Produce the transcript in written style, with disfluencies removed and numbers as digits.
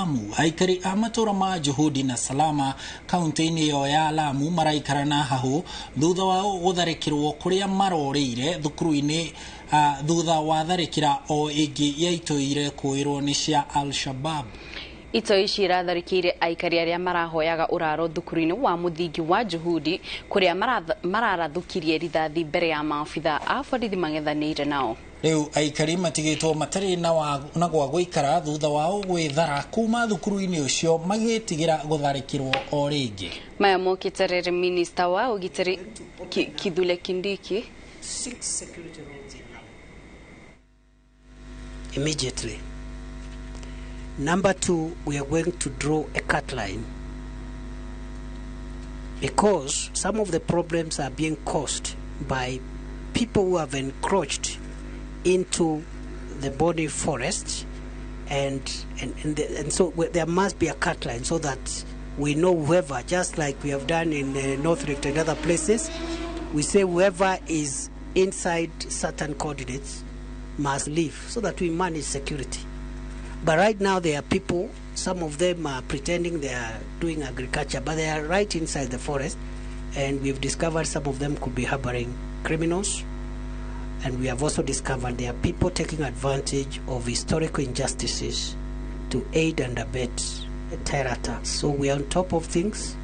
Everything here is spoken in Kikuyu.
Lamu. Aikari a matũra ma Juhudi na Salama kaunti-inĩ ĩyo ya Lamu maraikara na hahũ thutha wa gũtharĩkĩrwo kũrĩa marorĩire thukuru-inĩ thutha wa tharĩkĩra o ĩngĩ ya itoi kũĩrwo nĩ cia Al-Shabab. Itoi ici iratharĩkĩire aikari arĩa marahoyaga ũraro thukuru-inĩ wa mũthingi wa Juhudi kũrĩa mararathũkirie rithathi mbere ya maabitha a borithi mang'ethanĩire nao. Rĩu aikari matigĩtwo matarĩ na gwa gũikara thutha wao gwĩthara kuma thukuru-inĩ ũcio magĩtigĩra gũtharĩkĩrwo o rĩngĩ. Maya mokĩte rĩrĩ minista wa ũgitĩri Kithure Kindiki 6 security rooms in Lamu immediately. Number 2, we are going to draw a cut line because some of the problems are being caused by people who have encroached into the Boni forest, and so there must be a cut line so that we know whoever, just like we have done in North Rift and other places, we say whoever is inside certain coordinates must leave so that we manage security. But right now there are people, some of them are pretending they are doing agriculture, but they are right inside the forest, and we've discovered some of them could be harboring criminals. And we have also discovered there are people taking advantage of historical injustices to aid and abet terror attacks. So we are on top of things.